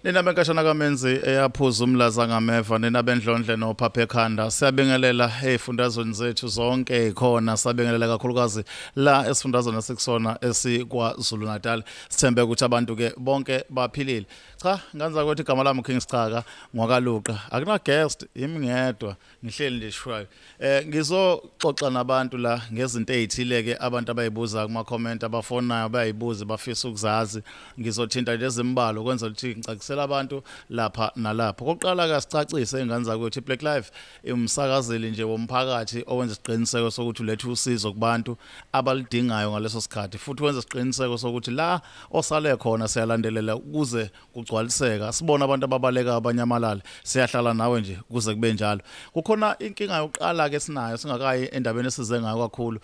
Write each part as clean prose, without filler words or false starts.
Nina benkashana kaMenzi eyaphuza umlaza ngameva, nina bendlondle nophapha ekhanda, siyabingelela ezifundazweni zethu zonke khona, sabingelela kakhulukazi la esifundazweni esikusona esiKwaZulu Natal. Sithembe ukuthi abantu ke bonke baphilile. Cha, nganza ukuthi igama lami King Sichaka ngwakaluqa, akuna guest, yimi ngedwa ngihleli nje shwayo. Ngizoxoxa nabantu la ngezinto ezithile ke abantu abayibuza kuma comment, abafonayo bayayibuza bafisa ukuzazi. Ngizothinta lezi mbalo kwenza ukuthi ngicacisele abantu lapha nalapha. Okokuqala ke sicacise ingane zakwethu, iBlack Life umsakazeli nje womphakathi owenza isiqiniseko sokuthi uletha usizo kubantu abalidingayo ngaleso sikhathi, futhi wenza isiqiniseko sokuthi la osale khona siyalandelela ukuze kugcwaliseka. Sibona abantu ababaleka abanyamalala, siyahlala nawe nje kuze kube njalo. Kukhona inkinga yokuqala ke sinayo singakayi endabeni esize ngayo kakhulu,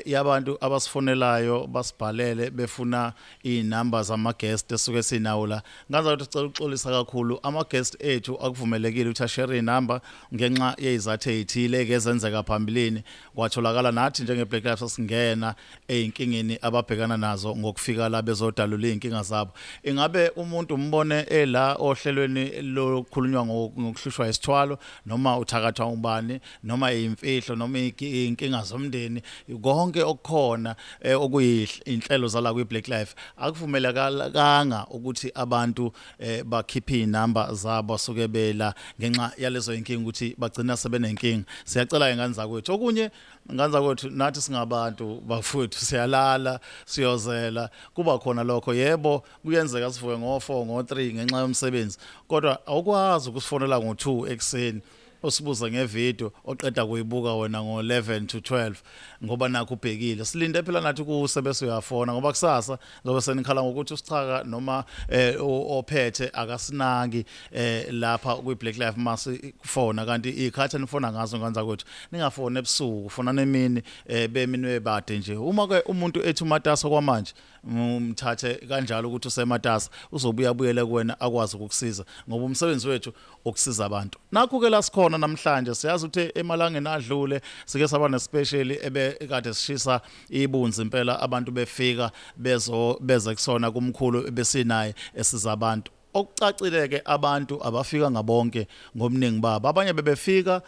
yabantu abasifonelayo basibhalele befuna inamba zama guest esuke sinawo la. Ngaza ukuthi sicela ukuxolisa kakhulu, ama guest ethu akuvumelekile ukuthi ashare inamba ngenxa yezizathu ezithile ke ezenzeka phambilini. Kwatholakala nathi njenge Black Lives singena ezinkingeni ababhekana nazo ngokufika la bezodalula izinkinga zabo. Ingabe umuntu umbone ela ohlelweni lokukhulunywa ngokuhlushwa isithwalo, noma uthakathwa ubani, noma imfihlo, noma inkinga zomndeni, konke okukhona okuyinhlelo zala kwi Black Life, akuvumelekanga ukuthi abantu bakhiphe inamba zabo asuke bela ngenxa yalezo inkinga ukuthi bagcina sebenenkinga. Siyacela ingane zakwethu. Okunye ngane zakwethu, nathi singabantu bafowethu, siyalala, siyozela, kuba khona lokho. Yebo, kuyenzeka sivuke ngo4, ngo3 ngenxa yomsebenzi, kodwa awukwazi ukusifonela ngo2 ekseni usibuza ngevideo oqeda kuyibuka wena ngo11 to 12, ngoba nakho ubhekile. Silinde phela nathi kuse bese uyafona, ngoba kusasa zobe senikhala ngokuthi usichaka noma ophethe akasinaki lapha kwi Black Life masifona, kanti ikhathi enifona ngazo nganza kwethu ningafoni ebusuku, fona nemini, bemini webade nje. Uma ke umuntu ethi umatasa kwamanje, umthathe kanjalo ukuthi usematasa, uzobuya buyele kuwena akwazi ukukusiza, ngoba umsebenzi wethu ukusiza abantu. Nakho ke la sikhona namhlanje. Siyazi ukuthi emalangeni adlule sike saba nespecial ebe kade sishisa ibunzi impela, abantu befika bezo beze kusona kumkhulu besinaye esiza abantu. Okucacile ke, abantu abafika ngabonke ngomningi babo, abanye bebefika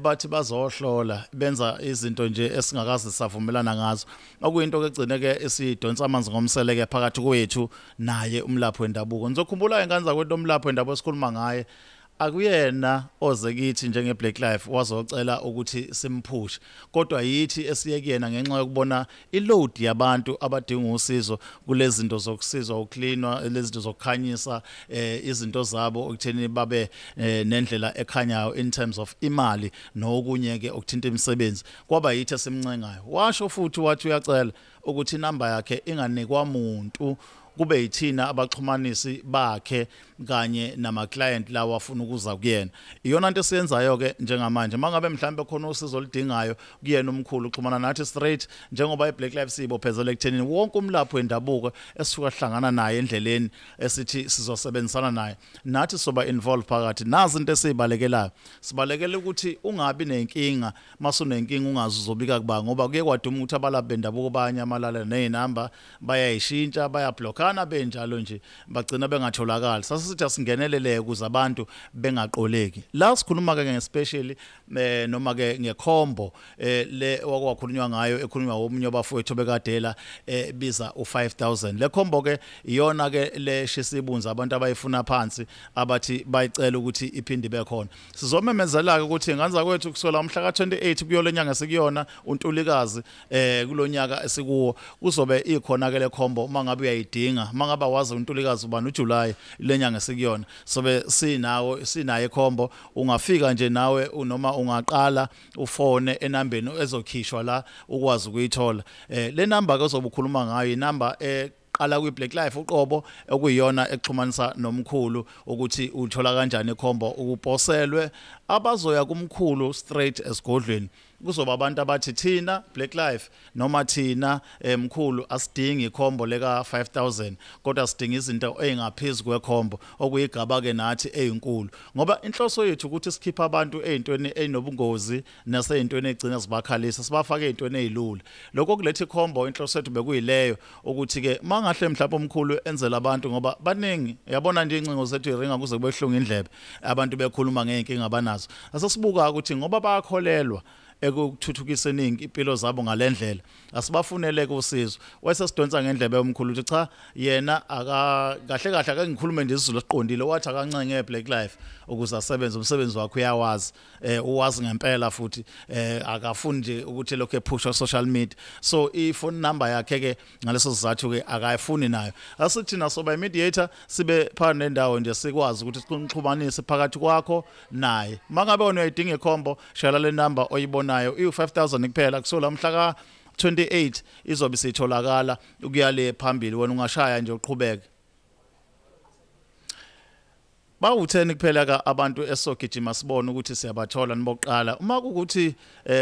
bathi bazohlola, benza izinto nje esingakaze savumelana ngazo, okuyinto ke egcine ke esidonsa amanzi ngomsele ke phakathi kwethu naye umlaphi wendabuko. Nizokhumbula ingane zakwethu, umlaphi wendabuko esikhuluma ngaye akuyena oze kithi njenge Black Life wazocela ukuthi simphushe, kodwa yithi esiye kuyena ngenxa yokubona iload yabantu abadinga usizo kulezi zinto zokusizwa ukuklinwa, lezi zinto zokukhanyisa izinto zabo ukutheni babe nendlela ekhanyayo in terms of imali nokunye ke okuthinta imisebenzi. Kwaba yithi esimncengayo, washo futhi wathi uyacela ukuthi inamba yakhe inganikwa umuntu, kube yithina abaxhumanisi bakhe kanye nama client lawa afuna ukuza kuyena. Iyona into esiyenzayo ke njengamanje. Mangabe mhlambe khona usizo oludingayo kuyena umkhulu, uxhumana nathi straight, njengoba iBlack Life sibophezela ekuthenini wonke umlaphi wendabuko esisuka hlangana naye endleleni esithi sizosebenzisana naye, nathi soba involved phakathi. Nazi into esibalekelayo: sibalekela ukuthi ungabi nenkinga, masunenkinga ungazi uzobika kuba, ngoba kuye kwaduma ukuthi abalaphi bendabuko bayanyamalala nezinamba, bayayishintsha, bayablockana benjalo nje, bagcina bengatholakali. Sasithi asingenelele ukuze abantu bengaqoleki. La sikhuluma ke ngespecially noma ke ngecombo le wakwakhulunywa ngayo, ekhulunywa omunye wabafowethu bekadela biza u5000. Le combo ke iyona ke le shisibunza abantu abayifuna phansi, abathi bayicela ukuthi iphinde ibe khona. Sizomemezela ke ukuthi nganza kwethu kusukela umhla ka28 kuyo lenyanga sikuyona uNtulikazi kulonyaka esikuwo kuzobe ikhona ke le combo. Uma ngabe uyayidinga, mangabe wazi uNtulikazi ubani, uJuly lenyanga esikuyona, sobe sinawo, sinayo icombo. Ungafika nje nawe noma ungaqala ufone enambeni ezokhishwa la ukwazi ukuyithola. Le number ke ozobe ukhuluma ngayo, inamba qala kwi Black Life uqobo, okuyiyona exhumanisa nomkhulu ukuthi uthola kanjani icombo ukuposelwe abazoya kumkhulu straight esigodlweni. Kuzoba abantu abathi thina Black Life noma thina mkhulu asidingi ikhombo leka 5000, kodwa sidinga izinto ezingaphezulu kwekhombo, okuyigaba ke nathi ezinkulu, ngoba inhloso yethu ukuthi sikhiphe abantu ezintweni ezinobungozi nasezintweni ezigcina zibakhalisa, sibafake ezintweni ezilula. Lokho kuletha ikhombo, inhloso yethu bekuyileyo, ukuthi ke mangahle mhlawumbe omkhulu enzela abantu, ngoba baningi, yabona nje incingo zethu iringa kuze kube hlungu indlebe, abantu bekhuluma ngeenkinga abanazo. Asesibuka ukuthi ngoba bayakholelwa ekuthuthukiseni impilo zabo ngalendlela, asibafunele usizo. Wayesesidonsa ngendlebe omkhulu ukuthi cha, yena aka kahle kahle, ake ngikhulume nje isiZulu esiqondile, wathi akancenge Black Life ukuze asebenze umsebenzi wakhe, uyawazi, uwazi ngempela, futhi akafuni nje ukuthi lokho ephusha social media. So i phone number yakhe ke ngaleso sizathu ke akayifuni nayo. Asithi nasoba mediator, sibe phakathi nendawo nje, sikwazi ukuthi sixhumanise phakathi kwakho naye. Mangabe wena uyayidinga ikhombo, shayela le number oyibonayo, iyu 5000 kuphela. Kusola mhla ka 28 izobe sitholakala ukuya le phambili. Wena ungashaya nje uqhubeke. Bawu-10 kuphela ka abantu esogijima sibone ukuthi siyabathola nibokuqala. Uma kukuthi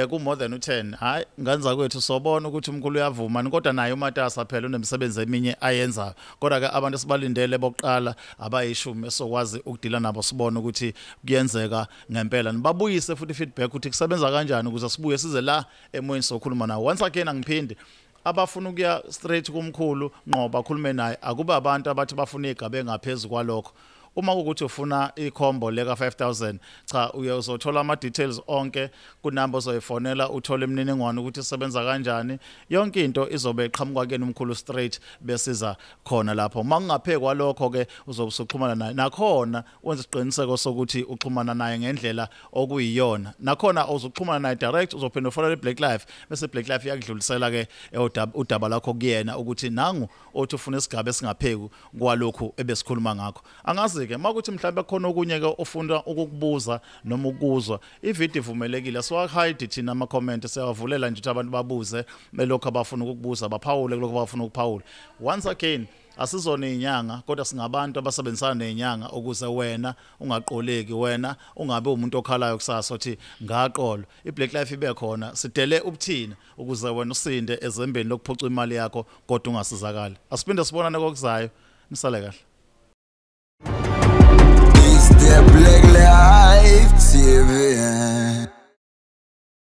ku more than u10, hayi nganza kwethu, sobona ukuthi umkhulu uyavuma, kodwa naye umatasa phela unemisebenzi eminye ayenzayo. Kodwa ke abantu esibalindele bokuqala abayishumi esokwazi ukudila nabo, sibone ukuthi kuyenzeka ngempela, nibabuyise futhi feedback ukuthi kusebenza kanjani, ukuze sibuye size la emoyeni sokhuluma nawo. Once again, angiphindi, abafuna ukuya straight kumkhulu ngqo bakhulume naye, akuba abantu abathi bafuna igaba engaphezulu kwalokho. Uma kukuthi ufuna ikhombo leka 5000, cha, uye uzothola ama details onke kunamba ozoyifonela, uthole imininingwane ukuthi isebenza kanjani yonke into, izobe iqhamuka kuyena umkhulu straight, besiza khona lapho. Uma kungapheki kwalokho ke, uzobe usuxhumana naye, nakhona wenza isiqiniseko sokuthi uxhumana naye ngendlela okuyiyona. Nakhona uzoxhumana naye direct, uzophinda ufonele iBlack Life, bese Black Life iyakudlulisela ke udaba lakho kuyena, ukuthi nangu othi ufuna isigaba esingapheki kwalokhu ebesikhuluma ngakho. Angazi ke makuthi mhlawumbe khona okunye ke ofuna ukukubuza noma ukuzwa, ivideo ivumelekile, siwa-hide thina ama comment, siyawavulela nje ukuthi abantu babuze belokhu abafuna ukukubuza, baphawule kulokhu abafuna ukuphawula. Once again, asizona izinyanga, kodwa singabantu abasebenzisana nezinyanga ukuze wena ungaqoleki, wena ungabe umuntu okhalayo kusasa othi ngaqolwa. iBlack Life ibe khona, sidele ubuthina ukuze wena usinde ezembeni lokuphuca imali yakho kodwa ungasizakali. Asiphinde sibonane kokuzayo, nisale kahle.